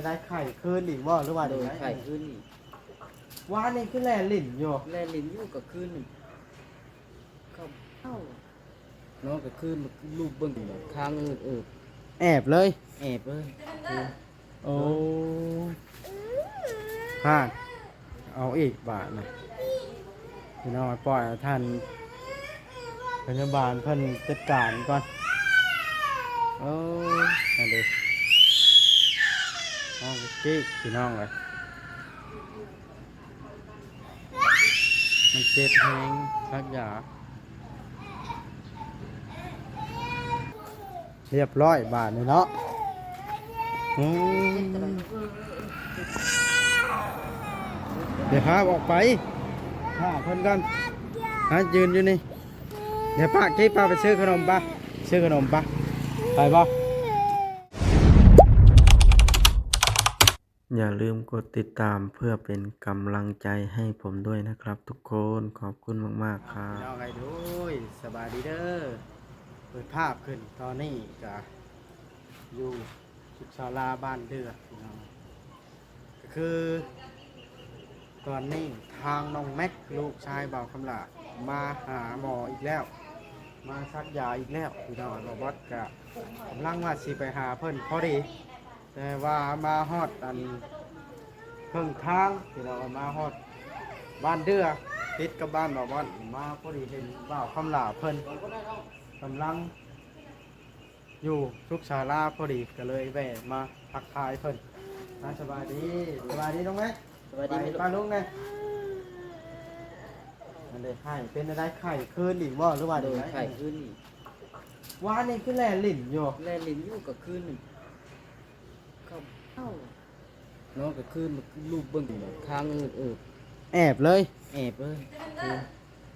ໄດ້ໄຂ້ຄືນອີກບໍ່ ຫຼືວ່າ ໂດຍ ໄດ້ໄຂ້ຄືນອີກ. ວານນີ້ຄືແລ່ນຫຼິ້ນຢູ່ ແລ່ນຫຼິ້ນຢູ່ກາງຄືນນີ້ ເຂົ້າ ເຂົ້າ ນອນກາງຄືນ ລູບເບິ່ງ ຄ້າງເອີບໆ ແອບເລີຍ ແອບເລີຍ. ໂອ້ ຮາດ ເອົາອີກບາດນະ ພີ່ນ້ອງ. ປ່ອຍໃຫ້ທ່ານພະຍາບານເພິ່ນຈັດການກ່ອນ. ໂອ້ ນັ້ນເດ້ ນ້ອງກະກີກ ພີ່ນ້ອງເອີຍ. ມັນເຈັບແຮງ ສັກຢາ ຮຽບຮ້ອຍບາດນີ້ເນາະ. ອືມ ດຽວພາອອກໄປ ຫາເພິ່ນກ່ອນ ຫາຢືນຢູ່ນີ້. ດຽວປະ ເກັບປະ ໄປຊື້ຂະໜົມປະ ຊື້ຂະໜົມປະ ໄປບໍ່? ຢ່າລືມກົດຕິດຕາມເພື່ອເປັນກຳລັງໃຈໃຫ້ຜົມດ້ວຍນະຄັບທຸກຄົນ. ຂອບຄຸນມາກໆ ຄັບ. ພີ່ນ້ອງເອີຍ ໂດຍ ສະບາຍດີເດີ. ເປີດພາບຂຶ້ນ ຕອນນີ້ກະຢູ່ສຸກສາລາບ້ານເດືອ ພີ່ນ້ອງ. ກະຄືຕອນນີ້ທາງນ້ອງແມັກ ລູກຊາຍບ່າວຄຳຫຼ້າ ມາຫາໝໍອີກແລ້ວ ມາສັກຢາອີກແລ້ວ ພີ່ນ້ອງ. ບ່າວບອດກະກຳລັງວ່າຊິໄປຫາເພິ່ນພໍດີ ແຕ່ວ່າມາຮອດອັນເຄິ່ງທາງ ພີ່ນ້ອງ ມາຮອດບ້ານເດືອ ຕິດກັບບ້ານບ່າວບອດ ມາພໍດີເຫັນບ່າວຄຳຫຼ້າເພິ່ນກຳລັງ ຢູ່ສຸກສາລາພໍດີ ກະເລີຍແວ່ມາທັກທາຍເພິ່ນ. ອ່າ ສະບາຍດີ ສະບາຍດີນ້ອງແມັກ ສະບາຍດີ ປ້າລຸງແນ່. ອັນໃດໄຂ້ ເປັນໃດ ໄຂ້ຄືນອີກບໍ່ ຫຼືວ່າ ໂດຍ ໃດ ໄຂ້ຄືນອີກ. ວານນີ້ຄືແລ່ນຫຼິ້ນຢູ່ ແລ່ນຫຼິ້ນຢູ່ກາງຄືນນີ້ ເຂົ້າ ເຂົ້າ ນອນກາງຄືນ ລູບເບິ່ງ ຄ້າງເອີບໆ ແອບເລີຍ ແອບເລີຍ.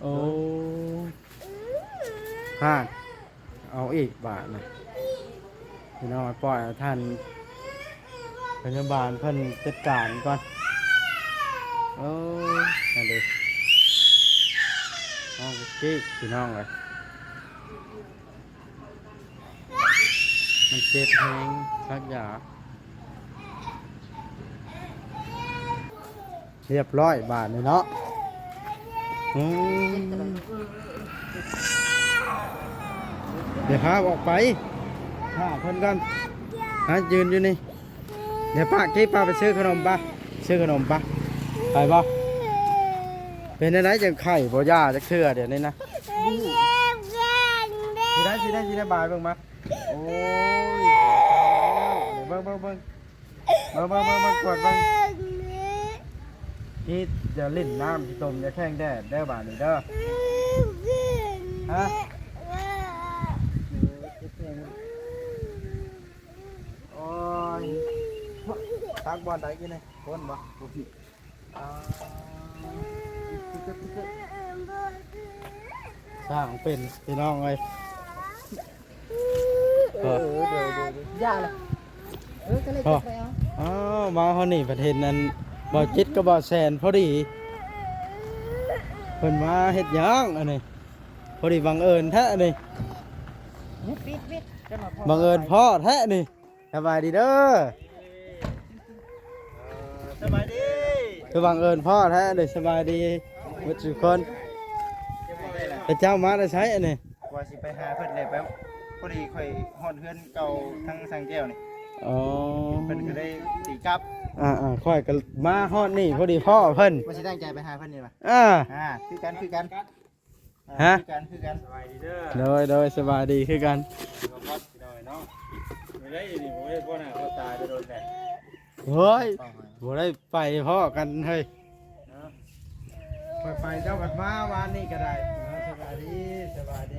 ໂອ້ ຮາດ ເອົາອີກບາດນະ ພີ່ນ້ອງ. ປ່ອຍໃຫ້ທ່ານພະຍາບານເພິ່ນຈັດການກ່ອນ. ໂອ້ ນັ້ນເດ້ ນ້ອງກະກີກ ພີ່ນ້ອງເອີຍ. ມັນເຈັບແຮງ ສັກຢາ ຮຽບຮ້ອຍບາດນີ້ເນາະ. ອືມ ດຽວພາອອກໄປ ຫາເພິ່ນກ່ອນ ຫາຢືນຢູ່ນີ້. ດຽວປະ ເກັບປະ ໄປຊື້ຂະໜົມປະ ຊື້ຂະໜົມປະ ໄປບໍ່? ເປັນແນວໃດຈັ່ງໄຂ້ບໍ່ຢາຈັກເທື່ອດຽວນີ້ນະ? ຊິໄດ້ ຊິໄດ້ ຊິໄດ້ບາຍເບິ່ງມາ. ໂອ້ຍ ເບິ່ງ ເບິ່ງ ເບິ່ງ ເບິ່ງ ເບິ່ງ ເບິ່ງ ກວດເບິ່ງ. ທີ່ຈະຫຼິ້ນນ້ຳ ທີ່ຕົມ ຢ່າແຂງແດດເດີ ບາດນີ້ເດີ. ຮະ? ໂອ້ຍ ຕັກບ່ອນໃດກິນນີ້? ກົ້ນບໍ່? ສ້າງເປັນ ພີ່ນ້ອງເອີຍ. ເອີ ເອີ ເອີ ເອີ ຢ່າລະ ເອີ ກະເລີຍ ເອີ ຈັບໄປເອົາ. ອ້າວ ມາຮອດນີ້ພັດເຫັນອັນ ບ່າວຈິດກັບບ່າວແສນພໍດີ ເພິ່ນມາເຮັດຫຍັງອັນນີ້? ພໍດີບັງເອີນແທ້ນີ້ ປິດ ປິດ ຈັກໜ້ອຍພໍ ບັງເອີນພໍ້ແທ້ນີ້. ສະບາຍດີເດີ. ສະບາຍດີ. ຄືບັງເອີນພໍ້ແທ້ເດ້. ສະບາຍດີເບິດສູ່ຄົນ. ພະເຈົ້າມາແຕ່ໃສອັນນີ້? ວ່າຊິໄປຫາເພິ່ນແຫຼະ ໄປ ພໍດີຂ້ອຍຮອດເຮືອນເກົ່າທາງຊ່າງແກ້ວນີ້. ອໍ ເພິ່ນກະເລີຍຕີກັບ. ອ່າໆ ຂ້ອຍກະມາຮອດນີ້ ພໍດີພໍ້ເພິ່ນ. ວ່າຊິຕັ້ງໃຈໄປຫາເພິ່ນນີ້ຫວາ? ອ່າ ຄືກັນ ຄືກັນ. ຮະ? ຄືກັນ ຄືກັນ. ສະບາຍດີເດີ. ໂດຍ ໂດຍ ສະບາຍດີຄືກັນ. ພີ່ນ້ອງເນາະ ມື້ໃດນີ້ບໍ່ໄດ້ພໍ້ໜ້າພໍ້ຕາແຕ່ດົນແລ້ວ. ໂອ້ຍ ບໍ່ໄດ້ໄປພໍ້ກັນເຮີ້ຍ. ຂ້ອຍໄປເຈົ້າພັດມາວານນີ້ກະໄດ້. ເອີ ສະບາຍດີ ສະບາຍດີ.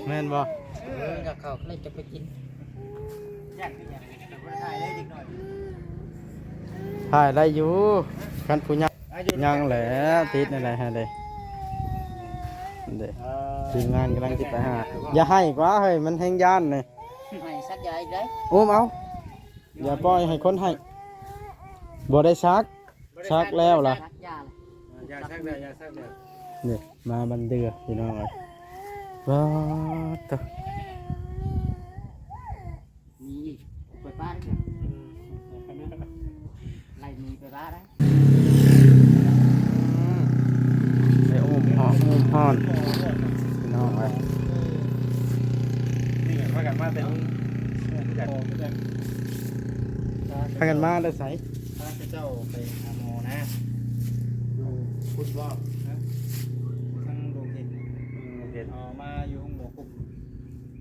ແມ່ນບໍ່? ເອີ ຢາກເຂົ້າ ເລີຍຈະໄປກິນ. ຖ່າຍໄດ້ຢູ່ ຄັນຜູ້ໃຫຍ່. ຍັງແຫຼະ ຕິດແນວໃດຫັ້ນເດ້. ເດ້ ທີມງານກຳລັງຊິໄປຫາ. ຢ່າໄຫ້ກວ່າເຮີ້ຍ ມັນແຮງຢ້ານນີ້. ໄຫ້ສັດຢາອີກໄດ໋. ອຸ້ມເອົາ ຢ່າປ່ອຍໃຫ້ຄົນໄຫ້. ບໍ່ໄດ້ສັກ. ສັກແລ້ວລະ. ຢາສັກແລ້ວ ຢາສັກແລ້ວ. ນີ້ມາບັນເດືອ ພີ່ນ້ອງເອີຍ. ປາດໂທ້ ມີໄປປາດເດີ ອືມ ໄລ່ມີໄປປາດເດີ ໄປໂອ້ມຮ້ອນ ໂອ້ມຮ້ອນ ພີ່ນ້ອງເອີຍ ນີ້ພາກັນມາແຕ່ ພາກັນມາແຕ່ໃສ? ພາເຈົ້າໄປຫາໝໍນະ ຢູ່ພຸ້ນບໍ່? ທາງດົງເຫັນ ອືມ ເຫັນ ເອົາມາຢູ່ໂຮງໝໍປຸບ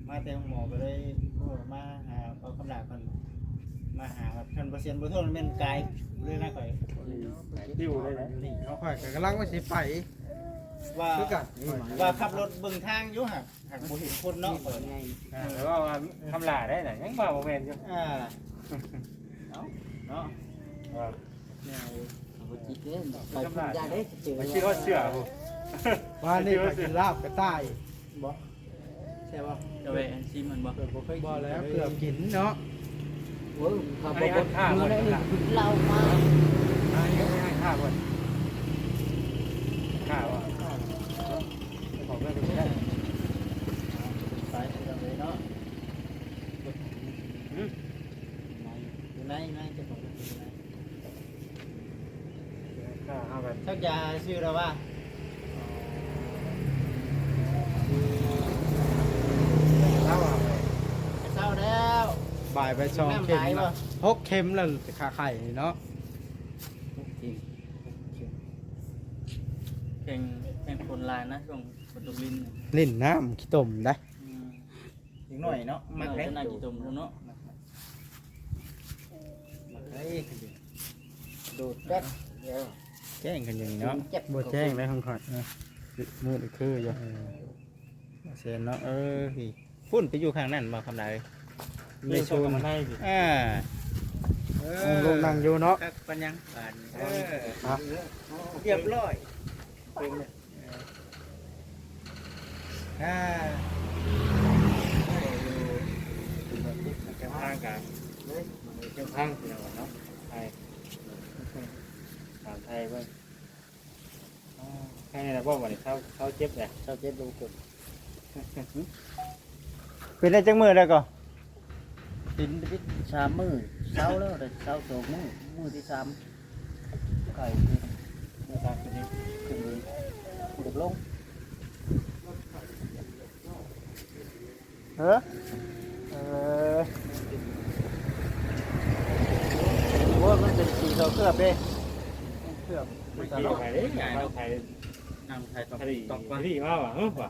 ມາແຕ່ໂຮງໝໍກໍເລີຍ ໂອ້ ມາຫາເຂົາຄຳຫຼາກ່ອນ ມາຫາ ຄັນບໍ່ຊຽນບໍ່ທົນແມ່ນກາຍເລີຍນະຂ້ອຍ ຢູ່ເລີຍນະ ນີ້ເນາະ ຂ້ອຍກໍກຳລັງວ່າຊິໄປ ວ່າ ຄືກັນ ວ່າຂັບລົດເບິ່ງທາງຢູ່ຫັ້ນ ຫາກບໍ່ເຫັນຄົນເນາະ ເປີດ ອ່າ ແຕ່ວ່າ ວ່າຄຳຫຼາໄດ້ນະ ຍັງວ່າບໍ່ແມ່ນຢູ່ ອ່າ ເອົ້າ ເນາະ ວ່າ ແນວ ບໍ່ຈິດເດ້ ໄປພຸ້ນຢ່າເດ້ ໄປຊື້ຮອດເສື້ອພຸ້ນ ວ່ານີ້ໄປກິນລາບກະຕ່າຍບໍ່ ແຊບບໍ່? ຈະແວະຊິມມັນບໍ່? ບໍ່ເຄີຍ ບໍ່ແລ້ວ ເກືອບກິນເນາະ ໂອ້ຍ ຂ້າບໍ່ ມື້ນັ້ນກິນເຫຼົ້າມາ ຮ້ານຂ້າເພິ່ນ ຂ້າວ່າ ຂອງເພິ່ນໄດ້ ໄປເລີຍເນາະ ຫື ຢູ່ໃນ ໃນເຈົ້າຂອງເພິ່ນຢູ່ໃນ ຂ້າເຮົາກັນ ສັກຢາຊື່ລະວ່າ ເຊົາແລ້ວ ບາຍໄປສອງເຂັມ ຫົກເຂັມແລ້ວ ຂາໄຂ້ນີ້ເນາະ ຫົກເຂັມ ແຂ່ງ ແຂ່ງຝົນຫຼາຍນະ ຊ່ວງຝົນຕົກລິນ ຫຼິ້ນນ້ຳຂີ້ຕົມໄດ໋ ອືມ ເດັກນ້ອຍເນາະ ມັກເດ້ ເອີ ໜ້າຂີ້ຕົມເນາະ ມັກ ມັກ ມັກເດ້ ໂດດແປັດດຽວ ແຈ້ງກັນຢູ່ນີ້ເນາະ ບໍ່ແຈ້ງແລ້ວຂອງຂ້ອຍ ເອີ ມືດຄືຢູ່ ເອີ ເຊັນເນາະ ເອີ ພີ່ ພຸ້ນໄປຢູ່ຂ້າງນັ້ນບໍ່ ຄຳຫຼາເອີຍ ໃນໂຊນ ຢູ່ໃນພີ້ ອ່າ ເອີ ລູກນັ່ງຢູ່ເນາະ ຈັກປັນຫຍັງບາດນີ້ ເອີ ຮຽບຮ້ອຍ ເປັນ ອ່າ ຢູ່ແຄມທາງກະ ເອີຍ ແຄມທາງເນາະ ໄທ ຖາມໄທເບິ່ງ ອ່າ ໄທລະບໍ່ ບາດນີ້ ເຊົາ ເຊົາເຈັບແລ້ວ ເຊົາເຈັບລົງກົດ ເປັນໄດ້ຈັກມື້ແລ້ວກໍ? ເປັນໄດ້ສາມມື້ ເຊົາແລ້ວ ໄດ້ເຊົາສອງມື້ ມື້ທີສາມ ໄຂ້ຂຶ້ນ ມື້ສາມຂຶ້ນ ຂຶ້ນ ຂຶ້ນລົງ ເອີ ເອີ ໂອ້ຍ ມັນເປັນສີເຂົ້າເກືອບເດ້ ເກືອບ ມັນຂີ່ໄປເດ້ ເອົາໄປ ນັ່ງໄປຕອກ ຕອກ ຕອກ ມາວ່າ ເອີ ວ່າ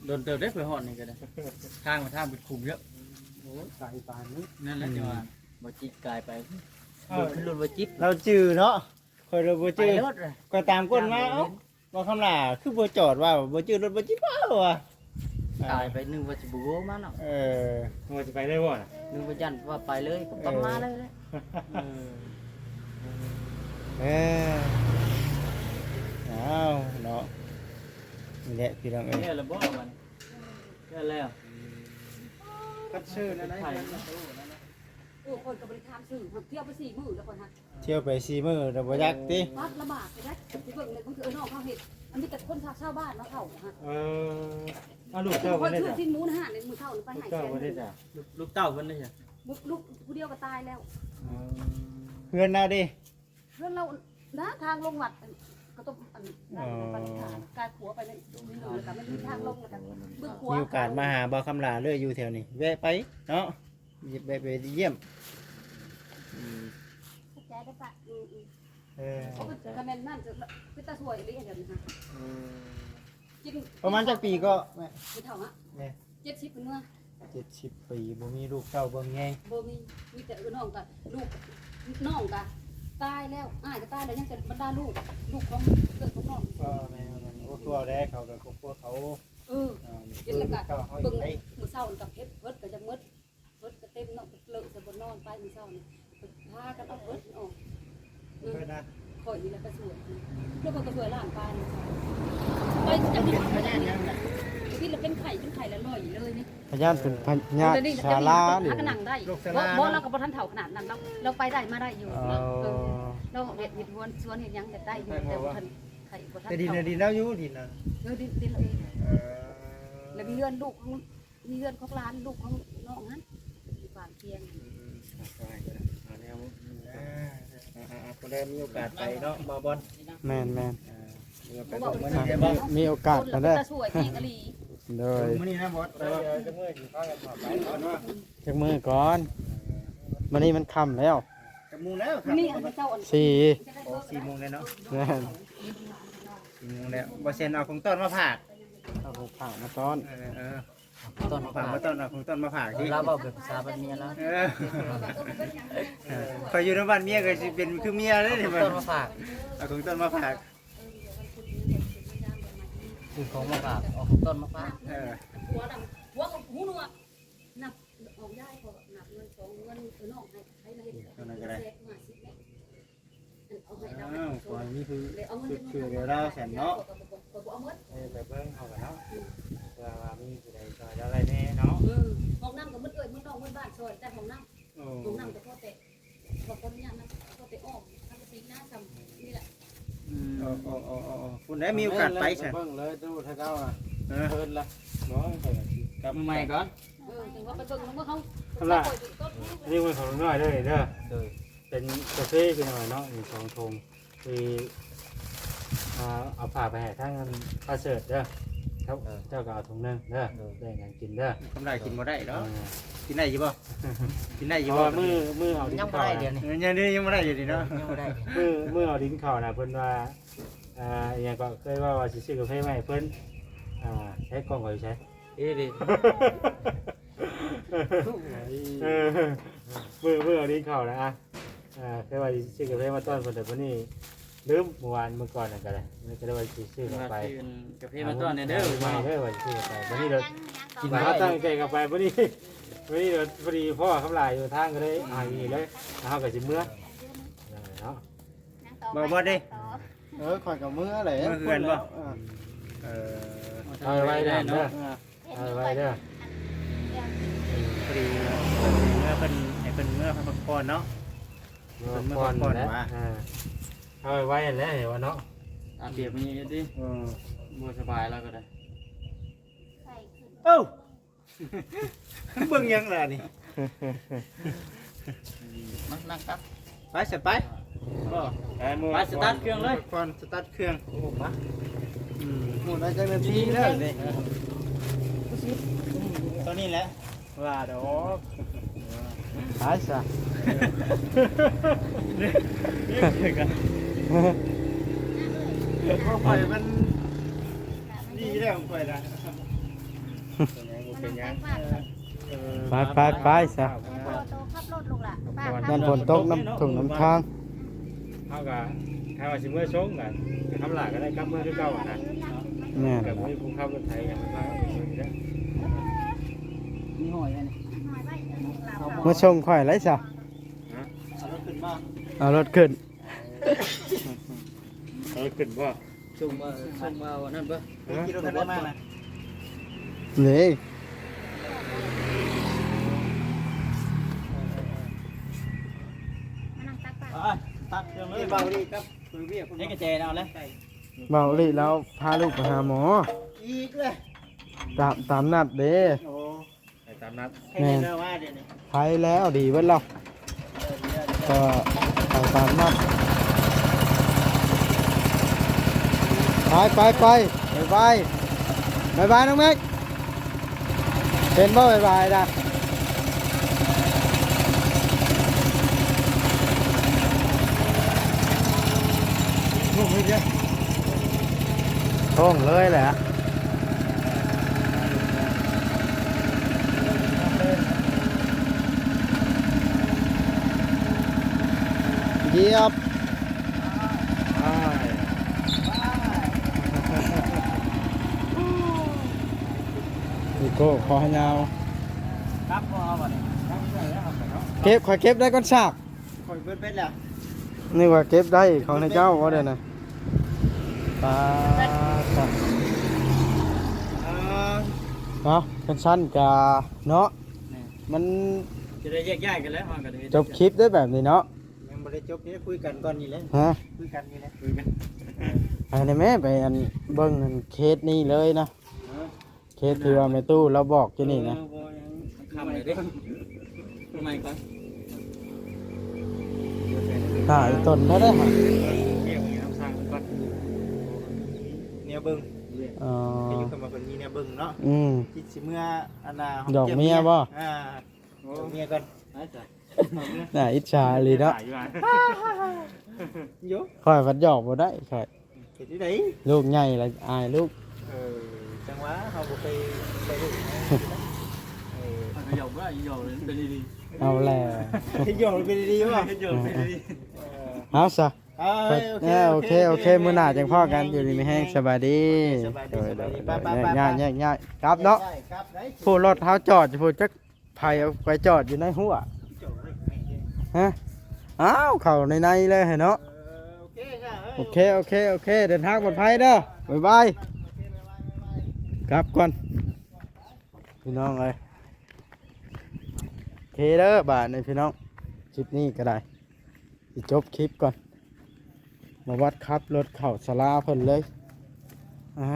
ດົນເຕີບເດ້ ຂ້ອຍຮອດນີ້ກໍໄດ້ ທາງ ທາງເປັນຂຸມເຍອະ ໂອ້ຍ ໄກປານນີ້ ນັ້ນແຫຼະ ອືມ ຈັ່ງວ່າ ບໍ່ຈິດກາຍໄປ ເອີ ລົດບໍ່ຈິດ ລາວຈື່ເນາະ ຂ້ອຍລະບໍ່ຈື່ ໄປລົດ ຂ້ອຍຕາມກົ້ນມາ ເອົ້າ ບໍ່ຄຳຫຼາ ຄືບໍ່ຈອດວ່າ ບໍ່ຈື່ລົດບໍ່ຈິດວ່າ ວ່າ ຕາຍໄປ ນຶກວ່າຊິບໍ່ໂວມາເນາະ ເອີ ວ່າຊິໄປເລີຍບໍ່ນະ ນຶກວ່າຢ້ານວ່າໄປເລີຍ ກໍປຳມາເລີຍແຫຼະ ເອີ ເອີ ອ້າວເນາະ ນີ້ແຫຼະພີ່ນ້ອງເອີຍ ແລ້ວລະບໍ່ມັນ ແລ້ວ ແລ້ວ ຄັດເຊີນອັນໃດ ໂອ້ ຂ້ອຍກໍບໍ່ໄດ້ຖາມຊື່ ທ່ຽວໄປສີ່ມື້ແລ້ວຂ້ອຍຫາ ທ່ຽວໄປສີ່ມື້ແລ້ວບໍ່ຢາກຕິ ປັດລະບາກໄດ້ ຊິເບິ່ງເລີຍ ບາງເທື່ອນ້ອງເຮົາເຮັດ ອັນມີແຕ່ຄົນຊາວ ຊາວບ້ານມາເຂົ້ານະ ເອີ ເອົາລູກເຈົ້າບໍ່ໄດ້ ຊື້ຊີ້ນໝູໃນຮ້ານມື້ເຊົ້ານີ້ໄປໃຫ້ແສນໜຶ່ງ ລູກເຕົ້າເພິ່ນໄດ້ ລູກ ລູກຜູ້ດຽວກໍຕາຍແລ້ວ ເອີ ເຮືອນລາວເດ້? ເຮືອນລາວນະ ທາງລົງວັດ ອັນ ກະຕົບ ອັນ ອໍ ກາຍຂົວໄປໃນນີ້ ແລ້ວກະມັນມີທາງລົງ ແລ້ວກະເບິ່ງຂົວ ມີໂອກາດມາຫາບ່າວຄຳຫຼາເລີຍ ຢູ່ແຖວນີ້ ແວະໄປເນາະ ແວະໄປຢ້ຽມ ອືມ ຂອບໃຈເດີປະ ອືມ ເອີ ໂອ້ ຄັນແມ່ນນັ້ນ ເປັນຕາຊ່ວຍອີ່ຫຼີ ເອີ ປະມານຈັກປີກໍແມ່? ຜູ້ເຖົ້າຫະ? ແມ່ ເຈັດສິບ ເພິ່ນເມືອ ເຈັດສິບປີ ບໍ່ມີລູກເຕົ້າເບິ່ງແຍງ ບໍ່ມີ ມີແຕ່ເອື້ອຍນ້ອງກະ ລູກນ້ອງກະຕາຍແລ້ວ ອ້າຍກະຕາຍແລ້ວ ຍັງແຕ່ບັນດາລູກ ລູກຂອງເອື້ອຍຂອງນ້ອງ ກໍແມ່ນ ໂອ້ ຄືວ່າແລ້ວ ເຂົາກະຄອບຄົວເຂົາ ເອີ ອ່າ ເຫັນແລ້ວກະເບິ່ງ ມື້ເຊົ້ານີ້ກະເພັດ ເພິດກະຈະໝົດ ເພິດກະເຕັມເນາະ ເລີະໃສ່ບ່ອນນອນໄປມື້ເຊົ້ານີ້ ພາກັນເອົາເພິດອອກ ເພິດນະ ຂ້ອຍນີ້ແຫຼະໄປຊ່ວຍ ແລ້ວຂ້ອຍກະຊ່ວຍຫຼານໄປມື້ເຊົ້າ ໄປຈັກ ເປັນພະຍາດຫຍັງນະ? ທີ່ລະເປັນໄຂ້ ເປັນໄຂ້ລະລອຍເລີຍນີ້ ພະຍາດເປັນພະຍາດຊາລານີ້ ຫາກະນັ່ງໄດ້ ໂລກຊາລາ ບໍ່ ບໍ່ ລາວກະບໍ່ທັນເຖົ້າຂະໜາດນັ້ນ ລາວ ລາວໄປໄດ້ມາໄດ້ຢູ່ ເອີ ລາວເຮັດ ເຮັດສວນ ເຮັດຫຍັງກະໄດ້ຢູ່ ແຕ່ບໍ່ທັນໄຂ້ ບໍ່ທັນເຖົ້າ ແຕ່ດິນນະ ດິນລາວຢູ່ ດິນນະ ເອີ ດິນ ດິນລາວເອງ ເອີ ແລ້ວ ມີເຮືອນລູກຂອງ ມີເຮືອນຂອງຫຼານ ລູກຂອງນ້ອງຫັ້ນ ຢູ່ບ້ານພຽງ. ອືມໆ ເອົາແນວ ເອີ ເອົາໆ ຜູ້ໃດມີໂອກາດໄປເນາະ ບ່າວບອນ. ແມ່ນໆ ເອີ ມີໂອກາດໄປ ມີ ມີໂອກາດກໍໄດ້ ຄົນລະເປັນຕາຊ່ວຍອີກອີ່ຫຼີ. ໂດຍ ມື້ນີ້ນະ ບໍ່ ແຕ່ວ່າ ເອີ ຈັກມື້ຊິພາກັນເຂົ້າໄປເນາະ ຈັກມື້ກ່ອນ. ມື້ນີ້ມັນຄ່ຳແລ້ວ. ຈັກໂມງແລ້ວ? ມື້ນີ້ອັນເຈົ້າອັນ ສີ່ ໂອ້ ສີ່ໂມງແລ້ວເນາະ. ແມ່ນ ສີ່ໂມງແລ້ວ. ບໍ່ແຊນເອົາຂອງຕ້ອນມາຝາກ ເອົາຂອງຝາກມາຕ້ອນ. ເອີ ເອີ ຂອງຕ້ອນມາຝາກ ຂອງຕ້ອນ ເອົາຂອງຕ້ອນມາຝາກຕິ. ລາວເວົ້າແບບພາສາບ້ານເມຍລາວ. ເອີ ເອີ ຂ້ອຍຢູ່ນຳບ້ານເມຍກໍຊິເປັນຄືເມຍເດ້ນີ້. ເອົາຂອງຕ້ອນມາຝາກ ເອົາຂອງຕ້ອນມາຝາກ ຊື້ຂອງມາຝາກ ເອົາຂອງຕ້ອນມາຝາກ. ເອີ ຫົວດຳ ຫົວກໍຫູໜວກ ນັບອອກຍາຍ ເພາະນັບເງິນສອງເງິນ ເອີ ນ້ອງໃຫ້ໃຜມາເຮັດ ເອີ ເທົ່ານັ້ນກໍໄດ້ ແຊກຫ້າສິບແຫຼະ. ເອົາໃຫ້ລາວ ອ້າວ ສອງ ຂ້ອຍມີຄື ແລ້ວເອົາເງິນ ຄື ຄືແລ້ວແຊນເນາະ. ເອີ ໄປເບິ່ງເຮົາກໍເນາະ ອືມ ເພື່ອວ່າມີຜູ້ໃດຊ່ອຍລາວໄດ້ແດ່ເນາະ. ເອີ ຫ້ອງນ້ຳກໍໝົດເອື້ອຍໝົດນ້ອງໝົດບ້ານຊ່ອຍ ແຕ່ຫ້ອງນ້ຳ ໂອ້ ຫ້ອງນ້ຳກໍພໍແຕ່ ຂໍອະນຸຍາດນຳ ພໍແຕ່ອ້ອມສັງກະສີນະ ຊ່ຳນີ້ແຫຼະ. ອືມ ເອີ ເອີ ເອີ ເອີ ພຸ້ນແຫຼະ ມີໂອກາດໄປຊະ ເບິ່ງເລີຍ ດູຖ້າເຈົ້ານະ ເອີ ເພິ່ນລະ ບໍ່ ຂ້ອຍກໍຊິກັບ ມື້ໃໝ່ກ່ອນ. ເອີ ຈັ່ງວ່າໄປເບິ່ງນຳເຮົາ ອັນລະ ອັນນີ້ມັນຂອງນ້ອຍເດີນີ້ເດີ ໂດຍ ເປັນກາເຟພີ່ນ້ອງເນາະ ມີສອງຖົງ ທີ່ ອ່າ ເອົາຝາກໄປໃຫ້ທາງອັນປະເສີດເດີ ເຈົ້າ ເອີ ເຈົ້າກໍເອົາຖົງໜຶ່ງເດີ ໂດຍ ແບ່ງກັນກິນເດີ. ຄຳຫຼາຍກິນບໍ່ໄດ້ດອກ ເອີ ກິນໄດ້ຢູ່ບໍ່? ກິນໄດ້ຢູ່ບໍ່? ເພາະວ່າມື້ ມື້ເອົາດິນເຂົ້າ ຍັງບໍ່ໄດ້ດຽວນີ້ ເອີ ຍັງ ຍັງບໍ່ໄດ້ຢູ່ນີ້ເນາະ ຍັງບໍ່ໄດ້. ມື້ ມື້ເອົາດິນເຂົ້ານະ ເພິ່ນວ່າ ອ່າ ອີຫຍັງກໍເຄີຍເວົ້າວ່າຊິຊື້ກາເຟມາໃຫ້ເພິ່ນ ອ່າ ໃຊ້ກ້ອງຂ້ອຍຢູ່ໃສ? ເອີ ເດ້ ເອີ ມື້ ມື້ເອົາດິນເຂົ້ານະ ອ່າ ເອີ ເຄີຍວ່າຊິຊື້ກາເຟມາຕ້ອນເພິ່ນ ແຕ່ບັດນີ້ລືມ ມື້ວານມື້ກ່ອນນັ້ນກໍໄດ້ ກໍເລີຍວ່າຊິຊື້ເຂົ້າໄປ ວ່າຊື້ກາເຟມາຕ້ອນແດ່ເດີ ເອີ ວ່າຊິຊື້ເຂົ້າໄປ ບັດນີ້ເດີ ຍັງ ຍັງ ຍັງຕໍ່ ວ່າຕັ້ງໃຈເຂົ້າໄປ ບັດນີ້ ບັດນີ້ເດີ ພໍດີພໍ້ຄຳຫຼາຍຢູ່ທາງ ກໍເລີຍ ອືມ ຫາຢູ່ນີ້ເລີຍ ແລ້ວເຮົາກໍຊິເມືອ ເອີ ເນາະ ຍັງຕໍ່ ບໍ່ ບໍ່ເດ້ ຍັງຕໍ່ ເອີ ຂ້ອຍກໍເມືອແຫຼະ ເມືອເຮືອນບໍ່? ເອີ ເອີ ເອົາໄວ້ເດີ ເອີ ເອົາໄວ້ເດີ ພໍດີເພິ່ນເມືອ ເພິ່ນໃຫ້ເພິ່ນເມືອພັກຜ່ອນເນາະ ເພິ່ນເມືອພັກຜ່ອນ ເພິ່ນເມືອພັກຜ່ອນແຫຼະ ວ່າ ເອີ ເອົາໄວ້ແຫຼະ ເຫັນວ່າເນາະ ອາບແດດມື້ນີ້ເຮັດຕິ ເອີ ບໍ່ສະບາຍແລ້ວກໍໄດ້ ເອົ້າ ເບິ່ງຫຍັງລະນີ້ ມານັ່ງຕັກ ໄປຊະໄປ ໄປ ໄປ ສະຕາດເຄື່ອງເລີຍ ກ່ອນສະຕາດເຄື່ອງ ໂອ້ ມາ ອືມ ໂຫ ໄດ້ຈັກນາທີແລ້ວນີ້ ຕອນນີ້ແຫຼະ ວ່າດອກ ໄປຊະ ຂ້ອຍມັນດີແລ້ວ ຂ້ອຍນະ ບໍ່ເປັນຫຍັງ ເອີ ໄປ ໄປ ໄປຊະ ເອີ ໂຕຂັບລົດລູກຫຼ້າ ຢ້ານຝົນຕົກນຳທົ່ງນຳທາງ ເຮົາກໍຖ້າວ່າຊິເມືອສົ່ງກໍ ກໍທຳຫຼາກໍໄດ້ກັບເມືອຄືເກົ່າຫັ້ນນະ ແມ່ນ ກໍບໍ່ມີຜູ້ຂັບລົດໄຖຫຍັງມາພາເຮົາໄປເມືອຢູ່ແລ້ວ ມີຫອຍໄວ້ນີ້ ເມືອສົ່ງຂ້ອຍໄດ້ຊະ ຮະ ເອົາລົດຂຶ້ນບໍ່ ເອົາລົດຂຶ້ນ ເອົາລົດຂຶ້ນບໍ່? ສົ່ງມາ ສົ່ງມາວັນນັ້ນບໍ່? ຮະ? ຂີ່ລົດຄັນໃດມານະ? ນີ້ ມານັ່ງຕັກປາ ໄປ ຕັກເຄື່ອງເລີຍ ເບົາລີກັບເວຍ ໃຫ້ກະແຈເອົາເລີຍ ເບົາລີລາວພາລູກໄປຫາໝໍ ອີກເລີຍ ຕາມ ຕາມນັດເດ້ ໂອ້ ໄປຕາມນັດ ແມ່ນ ໄປແລ້ວ ດີເບິດແລ້ວ ກໍໄປຕາມນັດ ໄປ ໄປ ໄປ ບາຍບາຍ ບາຍບາຍ ນ້ອງເມັກ ເຫັນບໍ່ ບາຍບາຍນະ ໂຄ້ງເລີຍແຫຼະ ຢຽບ ອີໂກ້ ຂໍໃຫ້ຍາວ ເກັບ ຂ້ອຍເກັບໄດ້ກ່ອນຊາກ ຂ້ອຍເບິດເບັດແລ້ວ ນຶກວ່າເກັບໄດ້ຂອງນາຍເຈົ້າບໍ່ໄດ້ນະ ປາດ ເອີ ເອົາ ຄັນຊັ້ນກະເນາະ ແມ່ນ ມັນ ຈະໄດ້ແຍກຍ້າຍກັນແລ້ວ ເຮົາກໍໄດ້ ຈົບຄລິບເດີແບບນີ້ເນາະ ຍັງບໍ່ໄດ້ຈົບເດ້ ຄຸຍກັນກ່ອນນີ້ແຫຼະ ຮະ ຄຸຍກັນນີ້ແຫຼະ ຄຸຍກັນ ເອີ ໄປນະແມ່ ໄປອັນ ເບິ່ງອັນເຂດນີ້ເລີຍນະ ເອີ ເຄສທີ່ວ່າແມ່ຕູ້ລາວບອກຢູ່ນີ້ນະ ເອີ ບໍ່ຫຍັງ ຄ່ຳເລີຍເດ້ ເອົາໃໝ່ກ່ອນ ຖ້າອີ່ຕົນໄດ້ໄດ້ຫາ ເຮັດຫຍັງນຳຊ່າງເພິ່ນກ່ອນ ແນວເບິ່ງ ເອີ ຢູ່ກັບວ່າເພິ່ນມີແນວເບິ່ງເນາະ ອືມ ຄິດຊິເມືອ ອັນນ່າ ດອກເມຍບໍ່ ອ່າ ໂອ້ ດອກເມຍກ່ອນ ໜ້າອິດສາອີ່ຫຼີເນາະ ຂ້ອຍພັດຫຍອກບໍ່ໄດ້ຂ້ອຍ ເຮັດຈັ່ງໃດ ລູກໃຫຍ່ລະອາຍລູກ ເອີ ຈັ່ງຫວະເຮົາບໍ່ເຄີຍໄປຮູ້ ເອີ ຫຍອກບໍ່ໄດ້ ຫຍອກເລີຍເປັນດີໆ ເອົາແລ້ວ ຫຍອກເປັນດີໆບໍ່ ຫຍອກເປັນດີໆ ເອີ ເອົາຊະ ເອີ ໂອເຄ ເອີ ໂອເຄ ໂອເຄ ໂອເຄ ມື້ໜ້າຈັ່ງພໍ້ກັນ ຢູ່ດີມີແຮງ ສະບາຍດີ ໂອເຄ ສະບາຍດີ ສະບາຍດີ ໄປໆໆໆ ຍ້າຍໆໆ ກັບເນາະ ໄປ ກັບໄດ້ ຜູ້ລົດເຮົາຈອດຢູ່ພຸ້ນ ຈັກ ໃຜເອົາໄປຈອດຢູ່ໃນຮົ້ວ ຮະ ອ້າວ ເຂົ້າໃນໃນເລີຍເນາະ ເອີ ໂອເຄ ໂອເຄ ໂອເຄ ເດີນທາງປອດໄພເດີ ບາຍບາຍ ກັບກ່ອນ ພີ່ນ້ອງເອີຍ ໂອເຄເດີ ບາດນີ້ພີ່ນ້ອງ ຄລິບນີ້ກໍໄດ້ ຊິຈົບຄລິບກ່ອນ ມາວັດຂັບລົດເຂົ້າສາລາເພິ່ນເລີຍ ອ່າ